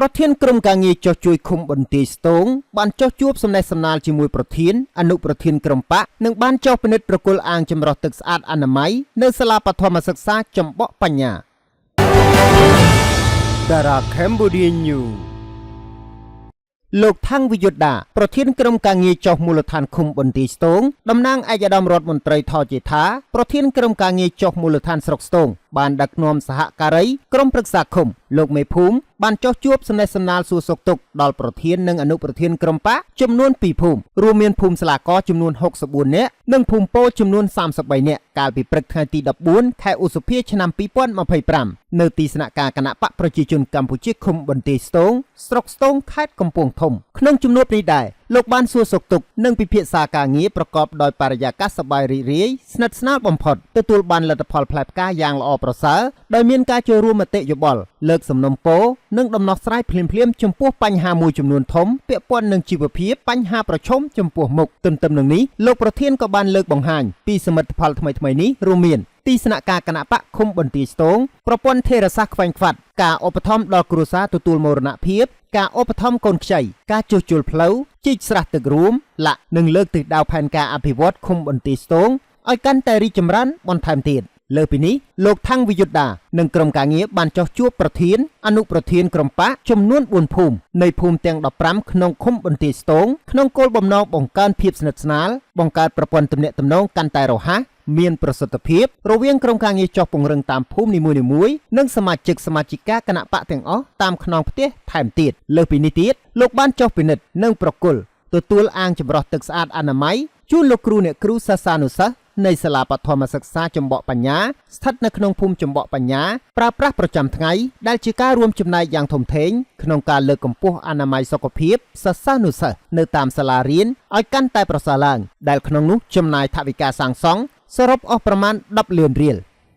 ប្រធានក្រុមការងារចុះជួយឃុំបន្ទាយស្ទងបានចុះជួបសំណេះសំណាលជាមួយប្រធានអនុប្រធានក្រុមបក្សនិងបានចុះពិនិត្យប្រគល់អាងចម្រោះទឹកស្អាតអនាម័យនៅសាលាបឋមសិក្សាចំបក់បញ្ញា Dara Cambodia News លោកថាំងវិយុទ្ធាប្រធានក្រុមការងារចុះមូលដ្ឋានឃុំបន្ទាយស្ទងតំណាងឯកឧត្តមរដ្ឋមន្ត្រីថជេថាប្រធានក្រុមការងារចុះមូលដ្ឋានស្រុកស្ទងបានដឹកនាំសហការីក្រុមប្រឹក្សាឃុំលោកមេភូមិបានចុះជួបសំណេះសំណាលសួរសុខទុក្ខដល់ប្រធាននិងអនុប្រធានក្រុមបក្សចំនួន2ភូមិរួមមានភូមិស្លាកចំនួន64នាក់និងភូមិពោធិចំនួន33នាក់កាលពីព្រឹកថ្ងៃទី14ខែឧសភាឆ្នាំ2025នៅទីស្នាក់ការគណបក្សប្រជាជនកម្ពុជាឃុំបន្ទាយស្ទងស្រុកស្ទងខេត្តកំពង់ធំក្នុងជំនួបនេះដែរលោកបានសួរសុខទុក្ខនិងពិភាក្សាការងារប្រកបដោយបរិយាកាសសប្បាយរីករាយស្និទ្ធស្នាលបំផុតទទួលបានលទ្ធផលផ្លែផ្កាយ៉ាងល្អប្រសើរដោយមានការចូលរួមមតិយោបល់លើកសំណុំពរនិងដំណោះស្រាយភ្លាមៗចំពោះបញ្ហាមួយចំនួនធំពាក់ព័ន្ធនឹងជីវភាពបញ្ហាប្រឈមចំពោះមុខទន្ទឹមនឹងនេះលោកប្រធានក៏បានលើកបង្ហាញពីសមិទ្ធផលថ្មីៗនេះរួមមានទីស្នាក់ការគណបក្សឃុំបន្ទាយស្ទងប្រព័ន្ធធារសាស្ត្រខ្វែងខ្វាត់ការឧបត្ថម្ភដល់គ្រួសារទទួលមរណភាពការឧបត្ថម្ភកូនខ្ចីការជួសជុលផ្លូវជីកស្រះទឹករួមលាក់និងលើកទិសដៅផែនការអភិវឌ្ឍឃុំបន្ទាយស្ទងឲ្យកាន់តែរីកចម្រើនបន្ថែមទៀតលើសពីនេះលោកថាំងវិយុទ្ធានិងក្រុមការងារបានចុះជួបប្រធានអនុប្រធានក្រុមបក្សចំនួន4ភូមិនៃភូមិទាំង15ក្នុងឃុំបន្ទាយស្ទងក្នុងគោលបំណងបង្កើនភាពស្និទ្ធស្នាលបង្កើតប្រព័ន្ធទំនាក់ទំនងកាន់តែរហ័សមានប្រសិទ្ធភាពរវាងក្រុមការងារចុះពង្រឹងតាមភូមិនីមួយៗនិងសមាជិកសមាជិកាគណបក្សទាំងអស់តាមខ្នងផ្ទះថែមទៀតលើសពីនេះទៀតលោកបានចុះពិនិត្យនិងប្រគល់ទទួលអាងចម្រោះទឹកស្អាតអនាម័យជូនលោកគ្រូអ្នកគ្រូសាស្សានុសិស្សនៃសាលាបឋមសិក្សាចំបក់បញ្ញាស្ថិតនៅក្នុងភូមិចំបក់បញ្ញាប្រើប្រាស់ប្រចាំថ្ងៃដែលជាការរួមចំណែកយ៉ាងធំធេងក្នុងការលើកកម្ពស់អនាម័យសុខភាពសិស្សានុសិស្សនៅតាមសាលារៀនឲ្យកាន់តែប្រសើរឡើងដែលក្នុងនោះចំណាយថវិកាសាងសង់សរុបអស់ប្រមាណ10លានរៀល។